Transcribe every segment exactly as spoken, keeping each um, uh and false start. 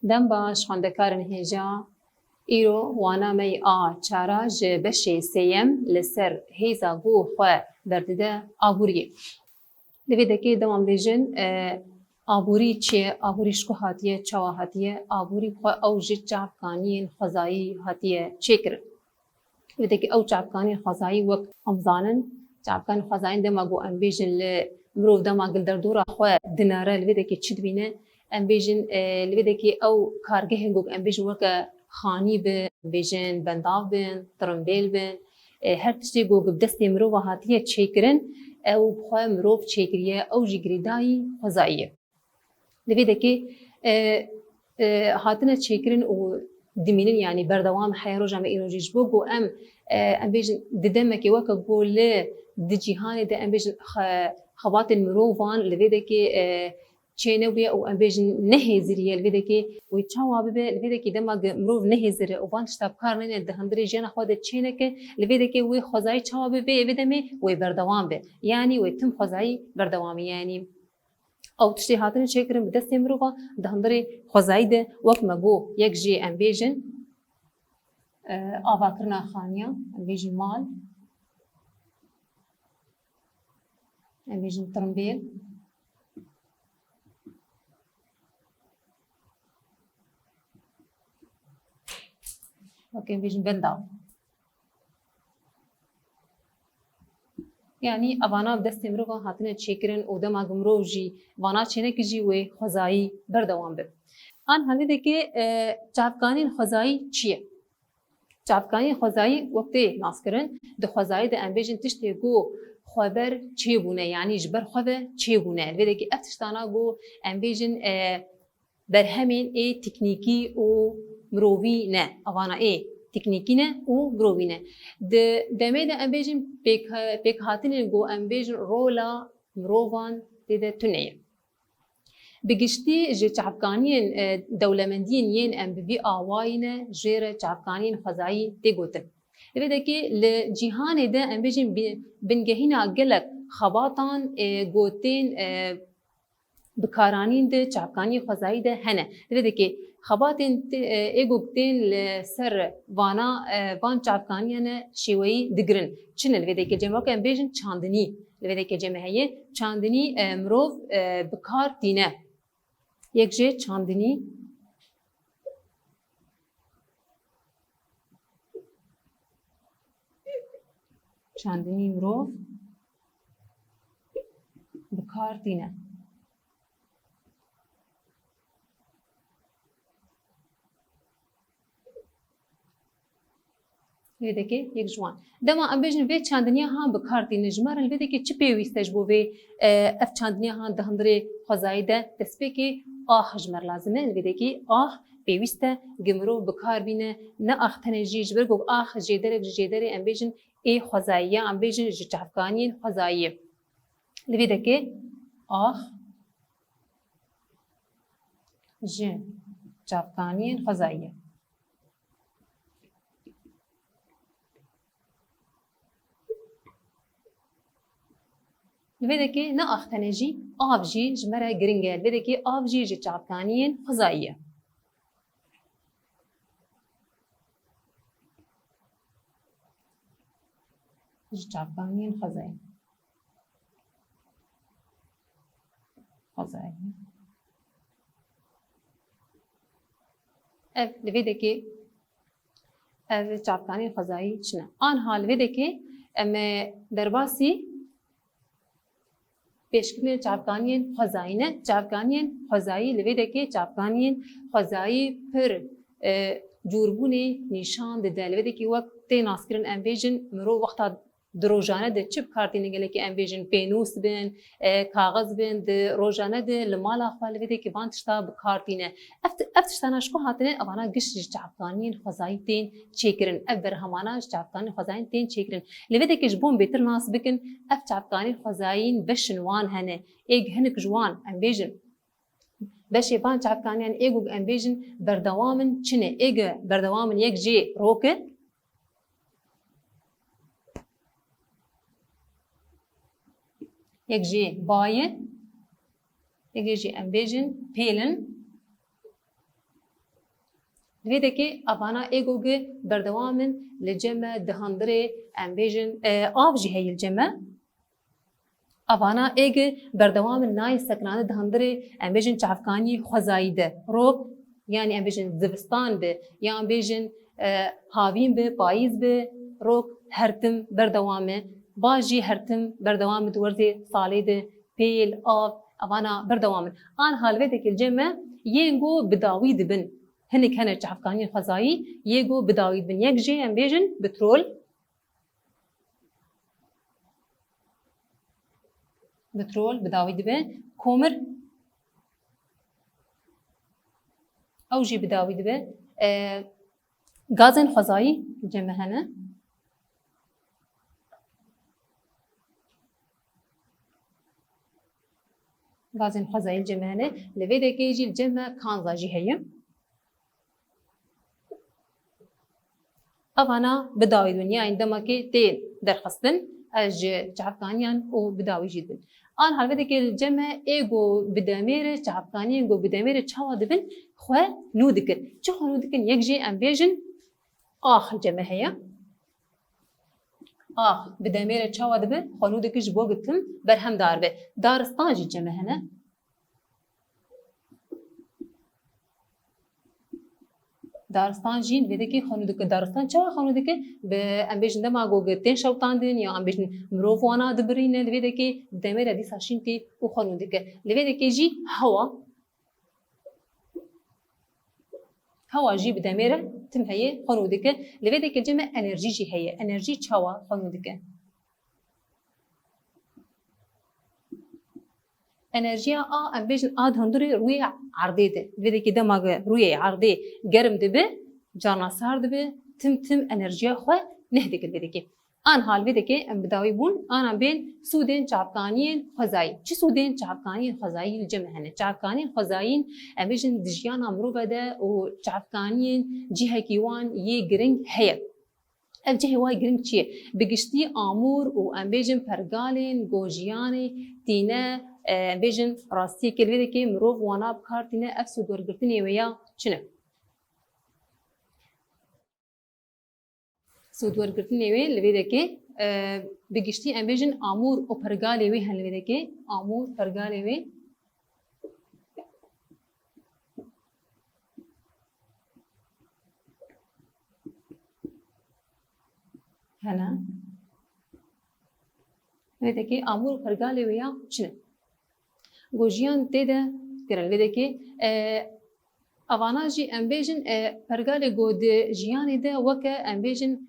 Dem baş, xwendekarên hêja. Îro wana me yê a çara ji beşê sêyem li ser hêza ku xwe berdide aboriyê. Li vê dekê dema em bêjin, e, aborî çi ye, aborî ji ku hatiye, çawa hatiye, aborî xwe ew ji çavkaniyên xwezayî hatiye çêkirin. Li vê dekê ew çavkaniyên xwezayî wek em zanin, çavkanên xwezayî dema ku em bêjin li mirov dema ku li derdora xwe dinere, li vê dekê çi dibîne? Em bêjin, e, li vê dekê ew kargehên ku em bêjin weke xanî bin, em bêjin bendav bin, tirimbêl bin, e, her tiştê ku bi destê mirova hatiye çêkirin, ew bi xwe mirov çêkiriye, ew jî girêdayî xwezayî ye. Li vê dekê, e, e, hatine çêkirin û dimînin, yanî berdewam heye. Roja me îro jî ji bo ku em, e, em bêjin di demekê weke ku li di cîhanê de em bêjin xe-, xebatên mirovan li vê dekê, e, çênebûye û em bêjin nehêziriye li vê dekê wê çawa bibe, li vê dekê dema ku mirov nehêzire û van tişta bi kar nêne di hundirê jiyana xwe de çêneke, li vê dekê wê xwezayî çawa bibe, vê demê wê berdewam be. Yanî wê tim xwezayî berdewamî, yanî ew tiştê hatine çêkirin bi destê mirova di hundirê xwezayî de, wek me got, yek jê em bêjin, e, avakirina xaniya, em bêjin mal, em bêjin tirimbêl, wek em bêjin bendav. Yanî evana bi destê mirovan hatine çêkirin û dema ku mirov jî vana çênekir jî wê xwezayî berdewam be. An hevê dike, e, çavkaniyên xwezayî çi ye? Çavkaniyên xwezayî wek tê naskirin, di xwezayî de em bêjin tiştê ku xweber çêbûne, yanî ji ber xwe ve çêbûne. Li vê dekê ev tiştana ku em bêjin, e, berhemên ê teknîkî û mirovî ne. Evana ê teknîkî ne û mirovî ne. Di demê de em bêjin pêk-, pêkhatinên ku em bêjin rola mirovan tê de tune ye. Bi giştî ji çavkaniyên, e, dewlemendiyên yên em bi vî awayî ne jê re çavkaniyên xwezayî tê gotin. Li vê dekê li cîhanê de em bêjin bi-, bingehîna gelek xebatan, e, gotên, e, bikaranîn di çavkaniyê xwezayî de hene. Li vê dekê xebatên ti-, e, ê ku tên li ser vana, e, van çavkaniyan e şêweyî digirin. Çi ne li vê dekê cem weke em bêjin çandinî. Li vê dekê cem heye çandinî, e, mirov, e, bi kar tîne. Yek jê çandinî Çandinî mirov bi kar tîne. Vê dekê yek ji wan. Dema em bêjin vê çandiniya han bi kar tîne, ji me re li vê dekê çi pêwîst e ji bo vê, e, ev çandiniya han di hundirê xwezayî de destpêkê ax ji me re lazim e. Li vê dekê ax pêwîst e, gi mirov bi kar bîne, ne ax tenê jî, ji ber ku ax jêderek ji jêderê em bêjin ê xwezayî ye, em bêjin ji çavkaniyên xwezayî ye. Li vê dekê ax ji çavkaniyên xwezayî ye. Li vê dekê ne ax tenê jî, av jî ji me re giring e. Li vê dekê av jî ji çavkaniyên xwezayî ye. Ji çavkaniyên xwezayî. Xwezayî. Ev li vê dekê, ev çavkaniyên xwezayî çi ne? Anha li vê dekê em ê derbasî pêşkirinê çavkaniyên xwezayî ne. Çavkaniyên xwezayî li vê dekê çavkaniyên xwezayî pir, e, cûrbûnê nîşan dide. Li vê dekê wek tê naskirin em bêjin mirov wexta di rojane de çi bi kar tîne, gelekî em bêjin pênûs bin, e, kaxiz bin, di rojane de li mala xwe li vê dekê van tişta bi kar tîne. Ev ti-, ev tiştana ji ku hatine, evana giş ji çavkaniyên xwezayî tên çêkirin. Ev berhemana ji çavkaniyên xwezayî tên çêkirin. Li vê dekê ji bo em bêtir nas bikin, ev çavkaniyên xwezayî beşên wan hene. Êg hinek ji wan, em bêjin, beşê van çavkaniyan ê ku em bêjin berdewam in çi ne? Ê ku berdewam in yek jê rok e, yek jê bay e, yek jê em bêjin pêl in. Vê dekê evana ê go gi berdewam in li cem me di hundirê, em bêjin, e, av jî heye li cem me. Evana ê gi berdewam in nayê sekinandin di hundirê, em bêjin çavkanî xwezayî de. Rok, yanî em bêjin zivistan bi, yan bêjin, e, havîn bi, payîz bi, rok her tim berdewam e. Ba jî her tim berdewam e di werzê salê de, pêl, av, evana berdewam in. An hal vê dekê li cem me yên go bi dawî dibin. Hinek hene çavkaniyên xwezayî yê go bi dawî dibin. Yek jê em bêjin bitrol. Bitrol bi dawî dibe. Komir. Ew jî bi dawî dibe. E, gazên xwezayî li cem me hene. Gazên xwezayî li cem me hene. Li vê dekê jî li cem me kanza jî heye. Evana bi dawî dibin, yanî demakê tên derxistin, ez ji çavkaniyan û bi dawî jî dibin. An hal vê dekê li cem me ê go bi demê re, çavkaniyên go bi demê re çawa dibin, xwe nû dikin. Çi xwe nû dikin? Yek jê em bêjin ax li cem me heye. Ax bi demê re çawa dibe? Xwe nû dike ji bo ku tim berhemdar be. Daristan jî cem me hene. Daristan jî li vê dekê xwe nû dike. Daristan çawa xwe nû dike? Bi, em bêjin, dema ku tên şewtandin ya em bêjin mirov wana dibirîne, li vê dekê bi demê re dîsa şîn tê û xwe nû dike. Li vê dekê jî hewa. Hewa jî bi demê re tim heye, xwe nû dike. Li vê dekê cem me enerjî jî heye. Enerjî çawa xwe nû dike? Enerjiya a, em bêjin, a di hundirê rûyê erdê de. Li vê dekê dema ku rûyê erdê germ dibe, carna sar dibe, tim tim enerjiya xwe neh dike li vê dekê. An hal vê dekê em bi dawî bûn, an em bên sûdên çavkaniyên xwezayî. Çi sûdên çavkaniyên xwezayî li cem me hene? Çavkaniyên xwezayîn, em bêjin, di jiyana mirove de û çavkaniyên cihekî wan yê giring heye. Ev cihê wa giring çi ye? Bi giştî amûr û, em bêjin, pergalên go jiyanê tîne, e, em bêjin, rastiyekê li vê dekê mirov wana bi kar tîne, ev sûdwergirtinê wê ya çi ne? Sûdwergirtinê wê li vê dekê, e, bi giştî em bêjin amûr û pergalê wê hene li vê dekê. Amûr, pergalê wê. Hene. Li vê dekê amûr û pergalê wê ya çi ne? Go jiyan tê de kirin. Li vê dekê, e, evana jî em bêjin, e, pergalê go di jiyanê de weke, em bêjin,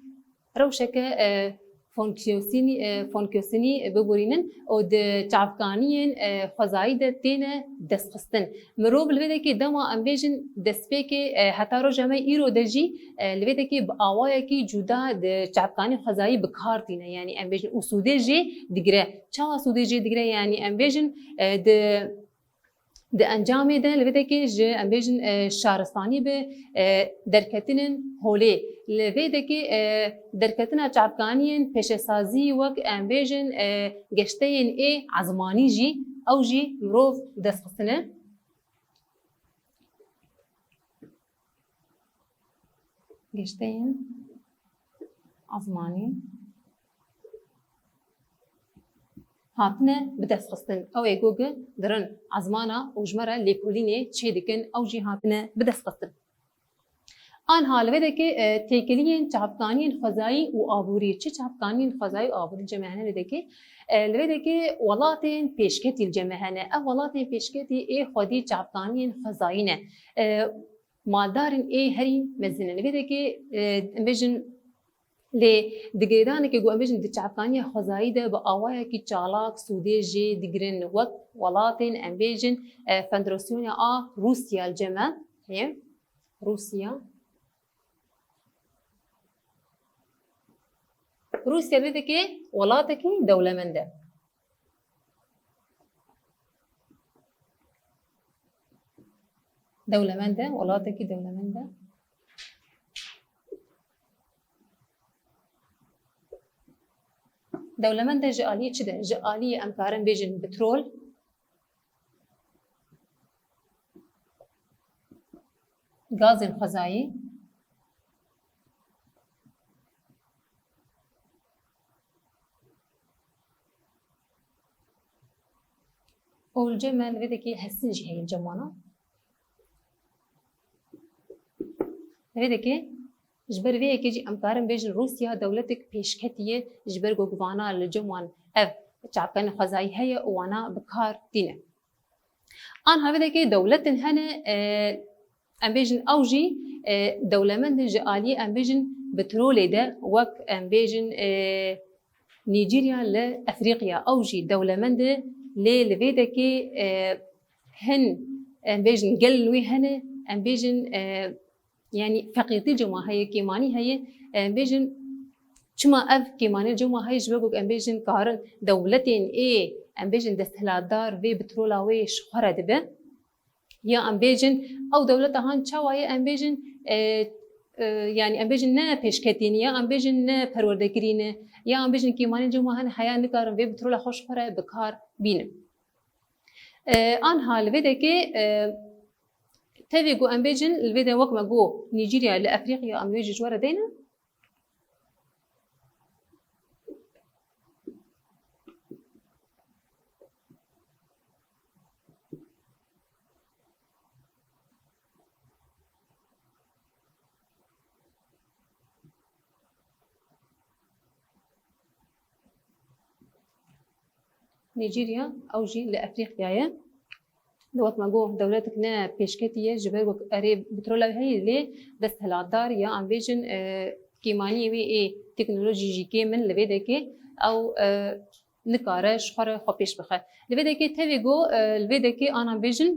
rewşeke, e, fonksiyosînî, e, fonksiyosînî biborînin û di çavkaniyên, e, xwezayî de têne destxistin. Mirov li vê dekê dema em bêjin destpêkê, e, heta roja me îro de jî, e, li vê dekê bi awayekî cuda di çavkanî xwezayî bi kar tîne. Yanî em bêjin û sûdê jê digire. Çawa sûdê jê digire? Yanî em bêjin, e, di, di encamê de li vê dekê ji, em bêjin, e, şaristanî bi, e, derketinên holê. Li vê dekê, e, derketina çavkaniyên pêşesazî wek em bêjin, e, geşteyên ê ezmanî jî, ew jî mirov destxistine. Geşteyên ezmanî hatine bidestxistin. Ew ê go gi dirin ezmana û ji me re lêkolînê çêdikin, ew jî hatine bidestxistin. Anha li vê dekê, e, têkiliyên çavkaniyên xwezayî û aborî. Çi çavkaniyên xwezayî û aborî li cem me hene li vê dekê? E, li vê dekê welatên pêşketî li cem me hene. Ev welatên pêşketî ê xwedî çavkaniyên xwezayî ne. E, maldarên ê herî mezin in. Li vê dekê, e, em bêjin, lê di girêdanekê ku em bêjin di çavkaniya xwezayî de bi awayekî çalak sûdê jê digirin, wek welatên, em bêjin, e, Federasyona a Rûsya li cem me heye. Rûsya. Rûsya li vê dekê welatekî dewlemend e. Dewlemend e, welatekî dewlemend e. Dewlemend e ji aliyê çi de? Ji aliyê, em karin bêjin, petrol, gazên xwezayî, Û li cem me li vê dekê Hesin jî heye li cem wana. Li vê dekê ji ber vê yekê jî em karin bêjin Rûsya dewletek pêşketî ye ji ber ku vana li cem wan ev çavkanên xwezayî heye û wana bi kar tîne. Anha vê dekê dewletên hene, e, em bêjin ew jî, e, dewlemend in ji aliyê em bêjin petrolê de, wek em bêjin, e, Nîjerya li Efrîqya, ew jî dewlemend e, lê li vê dekê, e, hin, em bêjin gelên wê hene, em bêjin, e, yanî feqîrtî cema heye, kêmanî heye, em bêjin çima ev kêmanî cema heye, ji ber ku em bêjin karin dewletên ê, em bêjin desthilatdar vê petrola wê ji xwe re dibe. Ya em bêjin, ew dewleta han çawa ye, em bêjin, e, e, yanî em bêjin ne pêşketî ne, ya em bêjin ne perwerdekirî ne, ya em bêjin kêmanên cema hene heya nikarin vê petrola xwe ji xwe re bi kar bînin. E, anha li vê dekê, e, tevî ku em bêjin, li vê de wek me got, Nîjerya li Efrîqya em wê jî ji we re deyne. Nîjerya, ew jî li Efrîqya ye. Li wek me got, dewletek ne pêşketî ye, ji ber wek erê petrola wê heye, lê desthilatdar ya, em bêjin, e, kêmaniyê wê ê teknolojî jî kêm in li vê dekê. Ew, e, nikare ji xwe re xwe pêş bixe. Li vê dekê tevî got, e, li vê dekê ana bêjin,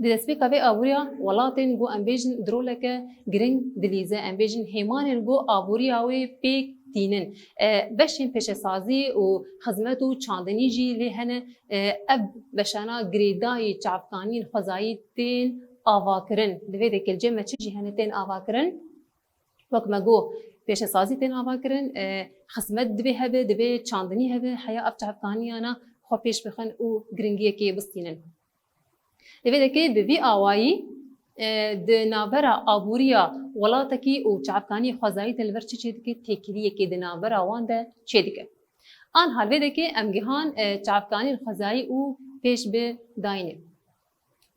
di destpêka vê aboriya welatên ku em bêjin di roleke giring dilîze, em bêjin hêmanên ku aboriya wê pêk tînin. E, beşên pêşesazî û xizmet û çandinî jî lê hene, e, ev beşana girêdayî çavkaniyên xwezayî tên avakirin. Li vê dekê li cem me çi jî hene tên avakirin? Wek me got, pêşesazî tên avakirin, e, xizmet divê hebe, divê çandinî hebe, heya ev çavkaniyana xwe pêş bixin û giringiyekê bistînin. Li vê dekê bi vî awayî, e, di navbera aboriya welatekî û çavkaniyê xwezayî de li vir çi çêdike, têkiliyekê di navbera wan de çêdike. Anha li vê dekê em gihan, e, çavkaniyên xwezayî û pêş bi dayînê.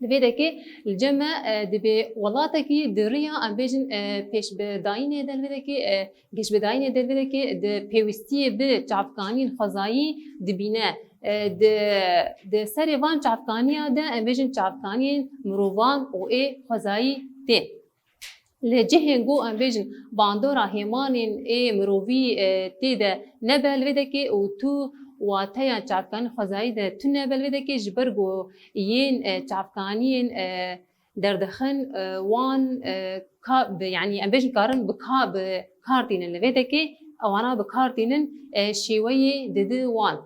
Li vê dekê li cem me, e, dibê welatekî di riya em bêjin, e, pêş bi dayînê de li vê dekê, e, geş bi dayînê de li vê dekê di pêwîstiyê bi çavkaniyên xwezayî dibîne. E, di, di serê van çavkaniya de em bêjin çavkaniyên mirovan û ê xwezayî tên. Li cihên ku em bêjin bandora hêmanên ê mirovî, e, tê de nebe li vê dekê û tu wateya çavkanên xwezayî de tune be li vê dekê, ji ber ku yên, e, çavkaniyên, e, derdixin, e, wan, e, ka, bi, yanî em bêjin karin bi ka, bi kar tînin li vê dekê, ewana bi kar tînin, e, şêweyê didi wan.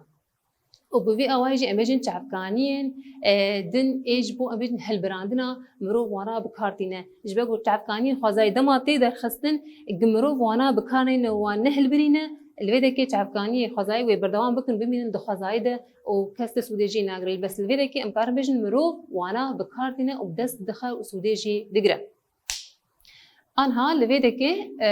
Û bi vî awayî jî em bêjin çavkaniyên, e, din ê ji bo em bêjin hilbirandina mirov wana bi kar tîne. Ji ber ku çavkaniyên xwezayî dema tê derxistin, gi mirov wana bi kar neyne û wan nehilbirîne, li vê dekê çavkaniyê xwezayî wê berdewam bikin, bimînin di xwezayî de û kes ti sûdê jê nagirê. Bes li vê dekê em karin bêjin mirov wana bi kar tîne û dest dixe û sûdê jê digire. Anha li vê dekê, e,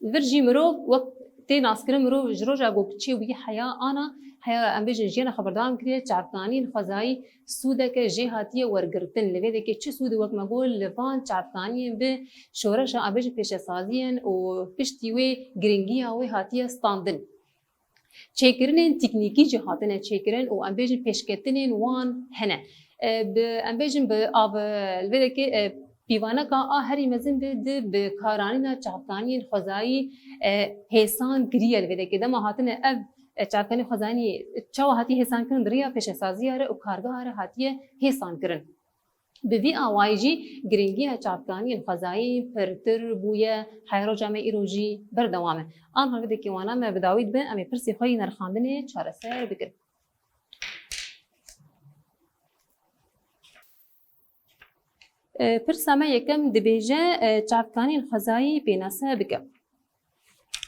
li vir jî mirov wek tê naskirin, mirov ji roja ku çê bûyî heya ana, heya em bêjin jiyana xwe berdewam kiriye, çavkaniyên xwezayî sûdeke jê hatiye wergirtin. Li vê dekê çi sûdê wek me got li van çavkaniyên bi şoreşa em bêjin pêşesaziyên û piştî wê giringiya wê hatiye standin. Çêkirinên teknîkî jî hatine çêkirin û em bêjin pêşketinên wan hene. E, bi, em bêjin bi av, e, li vê dekê, e, pîvaneka a herî mezin bi, di bi karanîna çavkaniyên xwezayî, e, hêsan kiriye li vê dekê. Dema hatine ev, e, çavkanî xwezayî çawa hatiye hêsan kirin, di riya pêşesaziya re û kargeha re hatiye hêsan kirin. Bi vî awayî jî giringiya çavkaniyên xwezayî pirtir bûye, heya roja me îro jî berdewam e. Anha vê dekê wana me bi dawî dibe, em ê pirsê xwe yî nirxandinê çareser bikin. E, pirsa me yekem dibêje, e, çavkaniyên xwezayî pênase bike.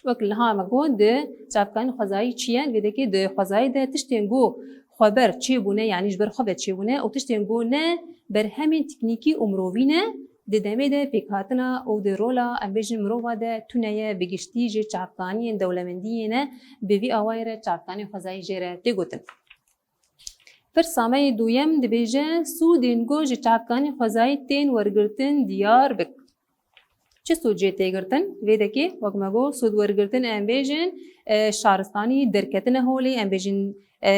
Wek niha me got, di çavkanî xwezayî çi ye? Vê dekê di xwezayî de tiştên ku xweber çêbûne, yanî ji ber xwe ve çêbûne û tiştên ku ne berhemên teknîkî û mirovî ne, di demê de pêkhatina û di rola, em bêjin, mirova de tune ye, bi giştî ji çavkaniyên dewlemendiyê ne, bi vî awayî re çavkaniyên xwezayî jê re tê gotin. Pirsa me yê duyem dibêje, sûdên ku ji çavkanî xwezayî tên wergirtin diyar bik. Çi sûd jê tê girtin? Vê dekê, wek me got, sûd wergirtin em bêjin, e, şaristanî derketine holê, em bêjin, e,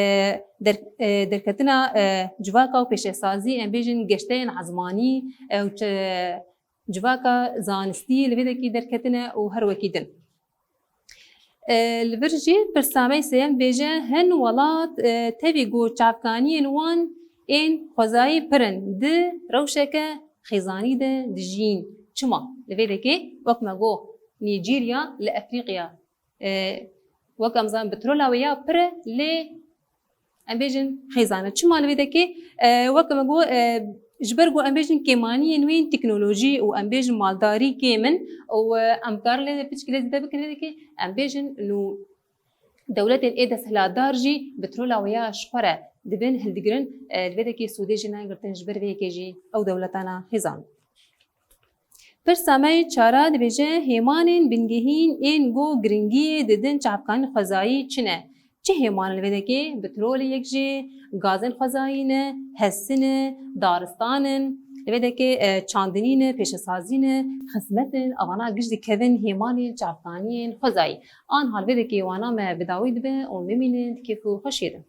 der-, e, derketina, e, civaka û pêşesazî, em bêjin geşteyên ezmanî, e, û çi-, civaka zanistî li vê dekî derketine û her wekî din. E, li vir jî pirsa me sêyem dibêje, hin welat, e, tevî ku çavkaniyên wan ên xwezayî pir in, di rewşeke xêzanî de dijîn. Çima? Li vê dekê wek me got, Nîjerya li Efrîqya, e, wek em zanin petrola wê ya pir e, lê em bêjin xêzan e. Çima li vê dekê, e, wek me got, e, ji ber ku em bêjin kêmaniyên wê yên teknolojî û em bêjin maldarî kêm in û, e, em karin lê piçkî lê zêde bikin, lê dekê em bêjin nû dewletên ê desthilatdar jî petrola wê ya ji xwe re dibin hildigirin, e, li vê dekê sûdê jî nayên girtin, ji ber vê yekê jî ew dewletana xêzan. Pirsa me yê çara dibêje, hêmanên bingehîn ên ku giringiyê didin çavkanên xwezayî çi ne? Çi hêman li vê dekê? Petrolê yek jê, gazên xwezayî ne, HES'in e, daristan in, li vê dekê, e, çandinî ne, pêşesazî ne, xizmet in, evana giş dikevin hêmanên çavkaniyên xwezayî. Anha li vê dekê wana me bi dawî dibe û bimînin di kêf û xweşiyê de.